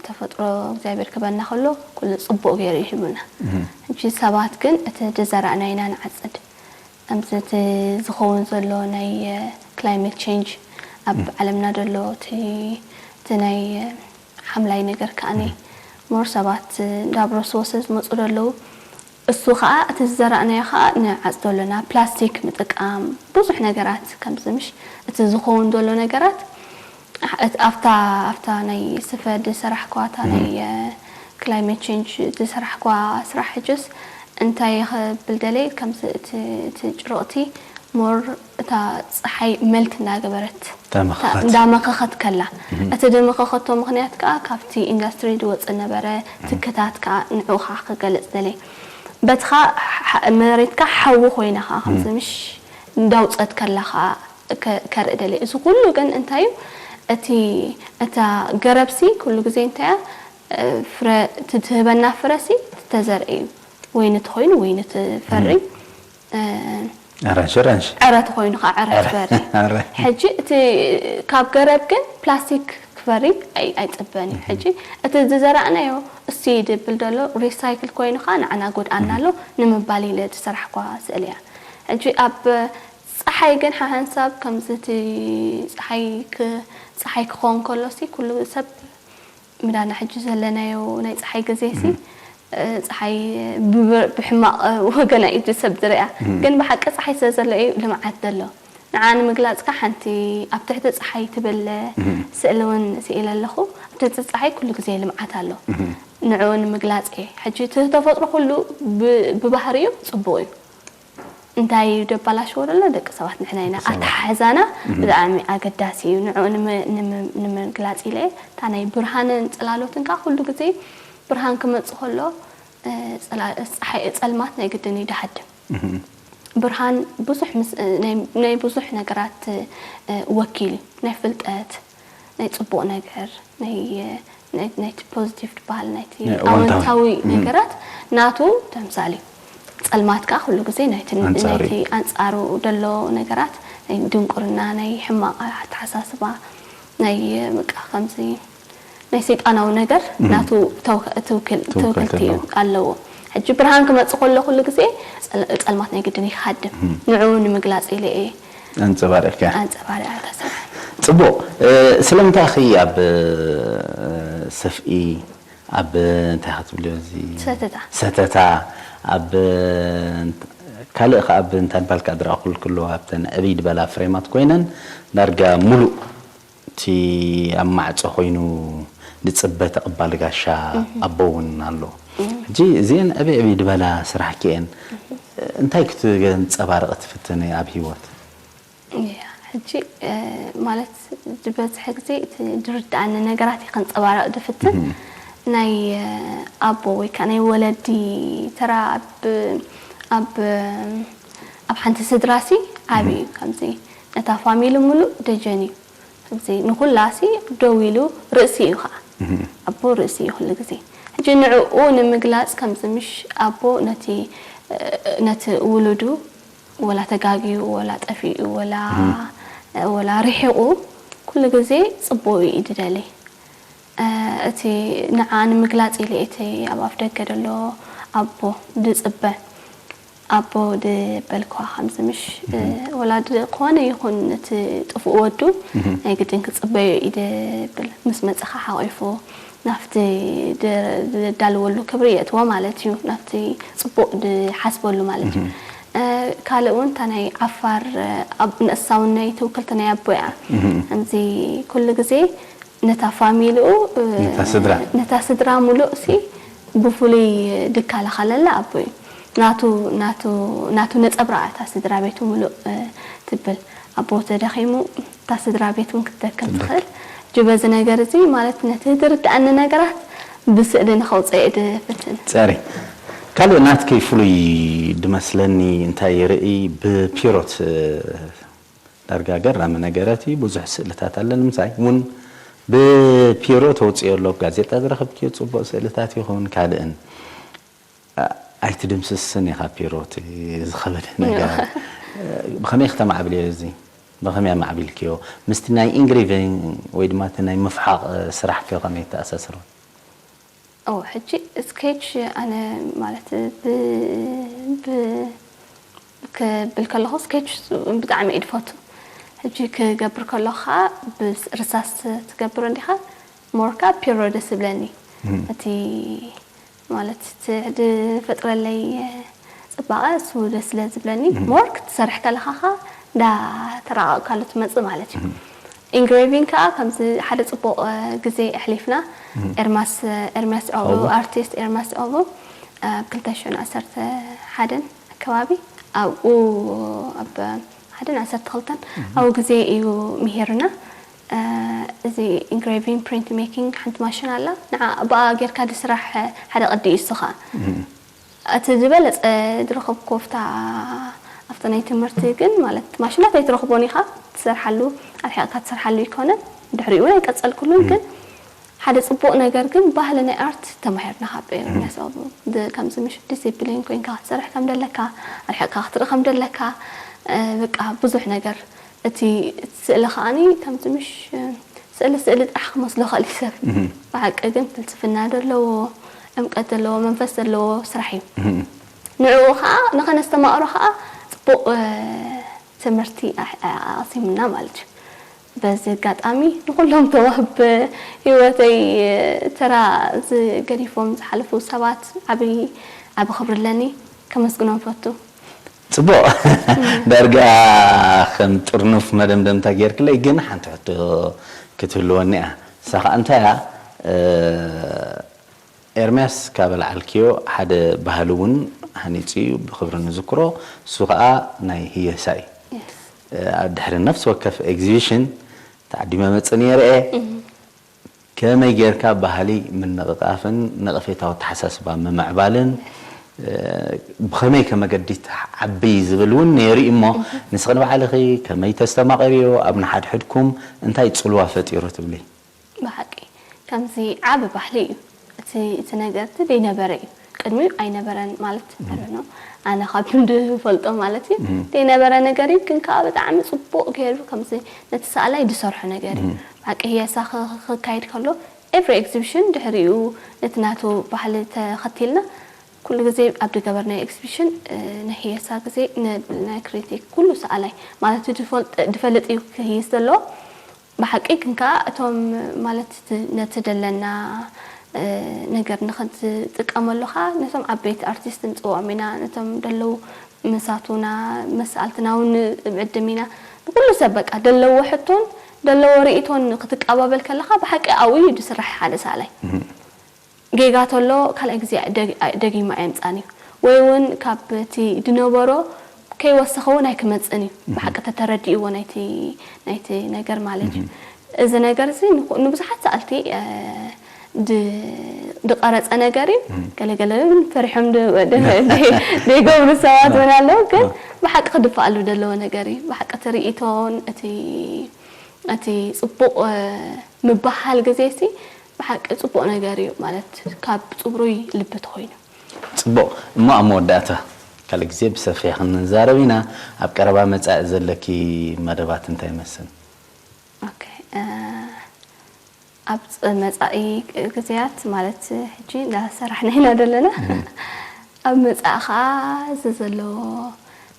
ተፈጥሮ እግዚኣብሔር ክበና ከሎ ኩሉ ጽቡቕ ገይሩ እዩ ሂቡና። ሕጂ ሰባት ግን እቲ ዝዘራእናዮ ኢና ንዓጽድ። ከምዚ እቲ ዝኸውን ዘሎ ናይ ክላይሜት ቼንጅ ኣብ ዓለምና ዘሎ እቲ እቲ ናይ ሓምላይ ነገር ከዓኒ ሞር ሰባት እንዳብረስዎ ስለ ዝመፁ ዘለዉ እሱ ከዓ እቲ ዝዘራእናዮ ከዓ ንዓፅዶ ኣለና ፕላስቲክ ምጥቃም ብዙሕ ነገራት ከምዚ ምሽ እቲ ዝኸውን ዘሎ ነገራት ኣብታ ኣብታ ናይ ስፈ ዝሰራሕኳታ ናይ ክላይሜት ቼንጅ ዝሰራሕኳ ስራሕ ሕጅስ እንታይ ክብል ደለይ፣ ከምዚ እቲ እቲ ጭርቕቲ ሞር እታ ፀሓይ መልት እናገበረት ተመኸኸት። እንዳመኸኸት ከላ፣ እቲ ድመኸኸቶ ምኽንያት ከዓ ካብቲ ኢንዳስትሪ ዝወፅእ ነበረ ትክታት ከዓ ንዕኡ ከዓ ክገልፅ ደለይ። በትኻ መሬትካ ሓዊ ኮይና ከዓ ከምዚ ምሽ እንዳውፀት ከላ ከዓ ከርኢ ደለይ። እዚ ኩሉ ግን እንታይ እዩ? እቲ እታ ገረብሲ ኩሉ ግዜ እንታይ እያ? ፍረ ትህበና ፍረሲ ተዘርኢ እዩ። ወይኒ ተኾይኑ ወይኒ ትፈሪ። ኣራንሺ ኣራንሺ። ዕረ ተኾይኑ ከዓ ዕረ ትፈሪ። ሕጂ እቲ ካብ ገረብ ግን ፕላስቲክ ክፈሪ ኣይፅበን እዩ። ሕጂ እቲ ዝዘራእናዮ እሲ ድብል ዘሎ ሪሳይክል ኮይኑ ከዓ ንዓና ጎድኣና ኣሎ ንምባል ኢለ ዝሰራሕኳ ስእሊ እያ። ሕጂ ኣብ ፀሓይ ግን ሓሓንሳብ ከምዚ እቲ ፀሓይ ክ- ፀሓይ ክኸውን ከሎ ሲ ኩሉ ሰብ ምዳና ሕጂ ዘለናዮ ናይ ፀሓይ ግዜ ሲ ፀሓይ ብሕማቕ ወገና እዩ ሰብ ዝሪኣ። ግን ብሓቂ ፀሓይ ስለ ዘሎ እዩ ልምዓት ዘሎ። ንዓ ንምግላፅካ ሓንቲ ኣብ ትሕቲ ፀሓይ ትብል ስእሊ እውን ስኢለ ኣለኹ። ኣብ ትሕቲ ፀሓይ ኩሉ ግዜ ልምዓት ኣሎ። ንዕኡ ንምግላፅ እየ። ሕጂ እቲ ተፈጥሮ ኩሉ ብባህሪኡ ፅቡቕ እዩ። እንታይ ደባላሽዎ ደሎ ደቂ ሰባት ንሕና ኢና። ኣተሓሕዛና ብጣዕሚ ኣገዳሲ እዩ። ንዕኡ ንምግላፅ ኢለ እታ ናይ ብርሃንን ፅላሎትን ከዓ ኩሉ ግዜ ብርሃን ክመፅእ ከሎ ፀልማት ናይ ግድን እዩ ድሃድም። ብርሃን ብዙሕ ናይ ብዙሕ ነገራት ወኪል እዩ። ናይ ፍልጠት፣ ናይ ፅቡቕ ነገር፣ ናይ ናይቲ ፖዚቲቭ ዝበሃል ናይቲ ኣወንታዊ ነገራት ናቱ ተምሳል እዩ። ፀልማት ከዓ ኩሉ ግዜ ናይቲ ኣንፃሩ ደሎ ነገራት ናይ ድንቁርና፣ ናይ ሕማቕ ኣተሓሳስባ፣ ናይ በቃ ከምዚ ናይ ሰይጣናዊ ነገር ናቱ ትውክልቲ ኣለዎ። ሕጂ ብርሃን ክመፅእ ከሎ ኩሉ ግዜ ፀልማት ናይ ግድን ይሃድም። ንዕኡ ንምግላፅ ኢለ እየ ኣንፀባሪቕካ። ኣንፀባሪቐ ተሰርሐ። ፅቡቕ። ስለምንታይ ኸ ኣብ ሰፍኢ ኣብ እንታይ ክትብልዮ እዚ ሰተታ ሰተታ ኣብ ካልእ ከ ኣብ እንታይ ባልካ ድረኣኹል ክሎ ኣብተን ዕብይ ዝበላ ፍሬማት ኮይነን ዳርጋ ሙሉእ እቲ ኣብ ማዕፆ ኮይኑ ዝፅበ ተቐባሊ ጋሻ ኣቦ እውን ኣሎ። ሕጂ እዚአን ዕብይ ዕብይ ዝበላ ስራሕኪ እየን። እንታይ ክትንፀባርቂ ትፍትኒ ኣብ ሂወት? እያ ሕጂ ማለት ዝበዝሐ ግዜ እቲ ዝርድኣኒ ነገራት እየ ከንፀባረቕ ድፍትን። ናይ ኣቦ ወይ ከዓ ናይ ወለዲ ተራ ኣብ ኣብ ኣብ ሓንቲ ስድራ ሲ ዓብዪ እዩ። ከምዚ ነታ ፋሚሊ ሙሉእ ደጀን እዩ። ከምዚ ንኩላ ሲ ደው ኢሉ ርእሲ እዩ ከዓ ኣቦ ርእሲ እዩ ኩሉ ግዜ። ሕጂ ንዕኡ ንምግላፅ ከምዚ ምሽ ኣቦ ነቲ ነቲ ውሉዱ ወላ ተጋግዩ ወላ ጠፊኡ ወላ ወላ ርሒቑ ኩሉ ግዜ ፅቡቕ እዩ ድደሊ። እቲ ንዓ ንምግላፅ ኢለ እቲ ኣብ ኣፍ ደገ ደሎ ኣቦ ድፅበ ኣቦ ድበልኳ ከምዚ ምሽ ወላ ዝኾነ ይኹን እቲ ጥፉእ ወዱ ናይ ግድን ክፅበዮ እዩ ድብል ምስ መፀኻ ሓቂፉ ናብቲ ዘዳልወሉ ክብሪ የእትዎ ማለት እዩ። ናብቲ ፅቡቕ ዝሓስበሉ ማለት እዩ። ካልእ እውን እታ ናይ ዓፋር ንእሳ እውን ናይ ትውክልቲ ናይ ኣቦ እያ። ከምዚ ኩሉ ግዜ ነታ ፋሚልኡ ነታ ስድራ ነታ ስድራ ሙሉእ ሲ ብፍሉይ ድካላኸለላ ኣቦ እዩ። ናቱ ናቱ ናቱ ነፀብራቕ እታ ስድራ ቤቱ ሙሉእ ትብል። ኣቦ ተደኺሙ እታ ስድራ ቤት እውን ክትደክም ትኽእል። ጅበዚ ነገር እዚ ማለት ነቲ ዝርድኣኒ ነገራት ብስእሊ ንኸውፅእ ድፍትን። ፀሪ ካልእ ናትኪ ፍሉይ ድመስለኒ እንታይ ርኢ ብፒሮት ዳርጋ ገራሚ ነገረት እዩ። ብዙሕ ስእልታት ኣለኒ ምሳይ እውን ብፒሮ ተውፅዮ ኣሎ። ጋዜጣ ዝረኸብክዮ ፅቡቕ ስእልታት ይኹን ካልእን ኣይትድምስስን ኢኻ ፒሮ እቲ ዝኸበደ ነገር። ብኸመይ ክተማዕብልዮ እዚ? ብኸመይ ኣማዕቢልክዮ? ምስቲ ናይ ኢንግሪቪንግ ወይ ድማ እቲ ናይ ምፍሓቕ ስራሕ ከ ከመይ ተኣሳስሮ? ኦ ሕጂ ስኬች ኣነ ማለት ብ ብ ክብል ከለኹ ስኬች ብጣዕሚ እየ ድፈቱ። ሕጂ ክገብር ከለኹ ከዓ ብርሳስ ትገብሮ እንዲኻ ሞርካ ፒሮ ደስ ዝብለኒ እቲ ማለት እቲ ዝፈጥረለይ ፅባቐ እሱ ደስ ስለ ዝብለኒ ሞር ክትሰርሕ ከለኻ ኸ እንዳ ተራቐቕካሉ ትመፅእ ማለት እዩ። ኢንግሬቪንግ ከዓ ከምዚ ሓደ ፅቡቕ ግዜ ኣሕሊፍና። ኤርማስ ኤርሚያስ ዑቕቡ፣ ኣርቲስት ኤርማስ ዑቕቡ ኣብ ክልተ ሽሕን ዓሰርተ ሓደን ኣከባቢ ኣብኡ ኣብ ሓደን ዓሰርተ ክልተን ኣብኡ ግዜ እዩ ምሂርና። እዚ ኢንግሬቪንግ ፕሪንት ሜኪንግ ሓንቲ ማሽን ኣላ። ንዓ ብኣ ጌርካ ድስራሕ ሓደ ቅዲ እዩ እሱ ከዓ። እቲ ዝበለፀ ዝረኸብኩ ኣብታ ኣብቲ ናይ ትምህርቲ ግን ማለት ማሽናት ኣይትረኽቦን ኢኻ ትሰርሓሉ፣ ኣርሒቕካ ትሰርሓሉ ኣይኮነን። ድሕሪኡ እውን ኣይቀፀልኩሉን። ግን ሓደ ፅቡቕ ነገር ግን ባህሊ ናይ ኣርት ተማሂርና ካብ ኤርሚያስ ዑቕቡ። ከምዚ ምሽ ዲሲፕሊን ኮይንካ ክትሰርሕ ከም ደለካ፣ ኣርሒቕካ ክትርኢ ከም ደለካ፣ በቃ ብዙሕ ነገር እቲ ስእሊ ከዓኒ ከምዚ ምሽ ስእሊ ስእሊ ጥራሕ ክመስሎ ይኽእል እዩ ሰብ። ብሓቂ ግን ፍልስፍና ዘለዎ፣ ዕምቀት ዘለዎ፣ መንፈስ ዘለዎ ስራሕ እዩ። ንዕኡ ከዓ ንኸነስተማቕሮ ከዓ ፅቡቕ ትምህርቲ ኣቕሲምና ማለት እዩ። በዚ ኣጋጣሚ ንኩሎም እቶም ኣብ ህይወተይ ተራ ዝገዲፎም ዝሓለፉ ሰባት ዓብዪ ዓቢ ክብሪ ኣለኒ፣ ከመስግኖም ፈቱ። ፅቡቕ። ዳርጋ ከም ጥርኑፍ መደምደምታ ጌርክለይ፣ ግን ሓንቲ ሕቶ ክትህልወኒ እያ። ንሳ ከዓ እንታይ እያ? ኤርምያስ ካብ ኣልዓልክዮ ሓደ ባህሊ እውን ሃኒፁ እዩ፣ ብክብሪ ንዝክሮ። እሱ ከዓ ናይ ህየሳ እዩ። ድሕሪ ነፍሲ ወከፍ ኤግዚቢሽን ተዓዲመ መፅእ ነይረ እየ። ከመይ ጌርካ ባህሊ ምንቕቓፍን ነቐፌታዊ ኣተሓሳስባ ምምዕባልን ብኸመይ ከ መገዲ ትዓቢ ዝብል እውን ነይሩ እዩ እሞ፣ ንስኺ ንባዕልኺ ከመይ ተስተማቒርዮ? ኣብ ንሓድሕድኩም እንታይ ጽልዋ ፈጢሩ ትብሊ? ብሓቂ ከምዚ ዓቢ ባህሊ እዩ። እቲ እቲ ነገር እቲ ደይነበረ እዩ። ቅድሚኡ ኣይነበረን ማለት I don't know ኣነ ካብ ዝፈልጦ ማለት እዩ ደይነበረ ነገር እዩ። ግን ከዓ ብጣዕሚ ፅቡቕ ገይሩ ከምዚ ነቲ ሰኣላይ ዝሰርሖ ነገር እዩ። ብሓቂ ህየሳ ክካየድ ከሎ every exhibition ድሕሪኡ ነቲ ናቱ ባህሊ ተኸቲልና ኩሉ ግዜ ኣብ ዝገበርናዮ exhibition ናይ ህየሳ ግዜ ናይ critic ኩሉ ሰኣላይ ማለት ድፈልጥ እዩ ክህይስ ዘለዎ። ብሓቂ ግን ከዓ እቶም ማለት ነቲ ደለና ነገር ንክንጥቀመሉ ከዓ ነቶም ዓበይቲ ኣርቲስት ንፅውዖም ኢና፣ ነቶም ደለዉ መሳቱና መሰኣልትና እውን ንዕድም ኢና። ንኩሉ ሰብ በቃ ደለዎ ሕቶን ደለዎ ርእቶን ክትቀባበል ከለካ ብሓቂ ኣብኡ እዩ ዝስራሕ ሓደ ሳላይ። ጌጋ ተሎ ካልኣይ ግዜ ደጊሙ ኣየምፃን እዩ ወይ እውን ካብ እቲ ድነበሮ ከይወሰኸ እውን ኣይክመፅን እዩ ብሓቂ ተተረዲእዎ ናይቲ ናይቲ ነገር ማለት እዩ። እዚ ነገር እዚ ንብዙሓት ሰኣልቲ ድቐረፀ ነገር እዩ። ገለገለ እውን ፈሪሖም ደይገብሩ ሰባት እውን ኣለዉ። ግን ብሓቂ ክድፈኣሉ ዘለዎ ነገር እዩ። ብሓቂ እቲ ርእቶን እቲ እቲ ፅቡቕ ምበሃል ግዜ ሲ ብሓቂ ፅቡቕ ነገር እዩ ማለት ካብ ፅብሩይ ልቢ ተኾይኑ። ፅቡቕ እሞ ኣብ መወዳእታ ካልእ ግዜ ብሰፊሕ ክንዛረብ ኢና። ኣብ ቀረባ መፃኢ ዘለኪ መደባት እንታይ ይመስል? ኦኬ ኣብ መፃኢ ግዜያት ማለት ሕጂ እንዳሰራሕና ኢና ዘለና ኣብ መፃኢ ከዓ እዚ ዘሎ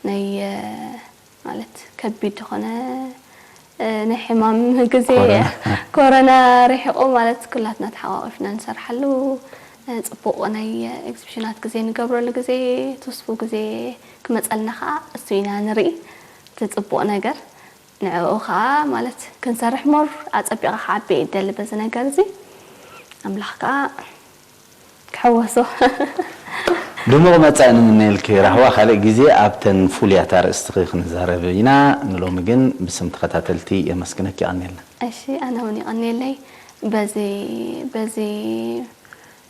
ናይ ማለት ከቢድ ዝኾነ ናይ ሕማም ግዜ ኮሮና ርሒቑ ማለት ኩላትና ተሓቋቒፍና ንሰርሓሉ ፅቡቕ ናይ ኤግዚቢሽናት ግዜ ንገብረሉ ግዜ ትስፉ ግዜ ክመፀልና ከዓ እሱ ኢና ንርኢ እቲ ፅቡቕ ነገር ንዕኡ ከዓ ማለት ክንሰርሕ more ኣፀቢቕካ ክዓቢ እየ ዝደሊ በዚ ነገር እዚ ኣምላኽ ከዓ ክሕወሶ። ድሙቕ መጻኢ ንምነየልኪ ራህዋ። ካልእ ግዜ ኣብተን ፍሉያት ኣርእስትኺ ክንዛረብ ኢና። ንሎሚ ግን ብስም ተኸታተልቲ የመስግነኪ፣ የቐንየልና። እሺ፣ ኣነ እውን የቐንየለይ። በዚ በዚ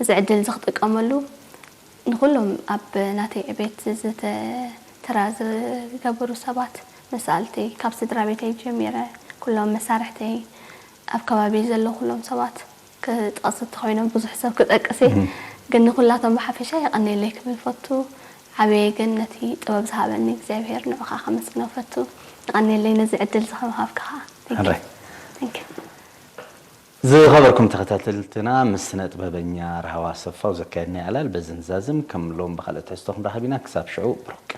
እዚ ዕድል እዚ ክጥቀመሉ ንኹሎም ኣብ ናተይ ዕቤት ተራ ዝገበሩ ሰባት መሳልተይ ካብ ስድራ ቤተይ ጀሚረ ኩሎም መሳርሕተይ ኣብ ከባቢ ዘለዉ ኩሎም ሰባት ክጠቕስ እንተኾይኖም ብዙሕ ሰብ ክጠቅስ እየ ግን ንኹላቶም ብሓፈሻ የቐንየለይ ክብል ፈቱ ዓበየ ግን ነቲ ጥበብ ዝሃበኒ እግዚኣብሔር ንዑኻ ከመስግኖ ፈቱ የቐንየለይ ነዚ ዕድል ዝኸምሃብክኻ ዝኸበርኩም ተኸታተልትና ምስ ስነ ጥበበኛ ራህዋ ሰፋው ዘካየድናዮ ዕላል በዚ ንዛዝም ከም ሎም ብኻልእ ትሕዝቶ ክንራኸብ ኢና ክሳብ ሽዑ ብሩክ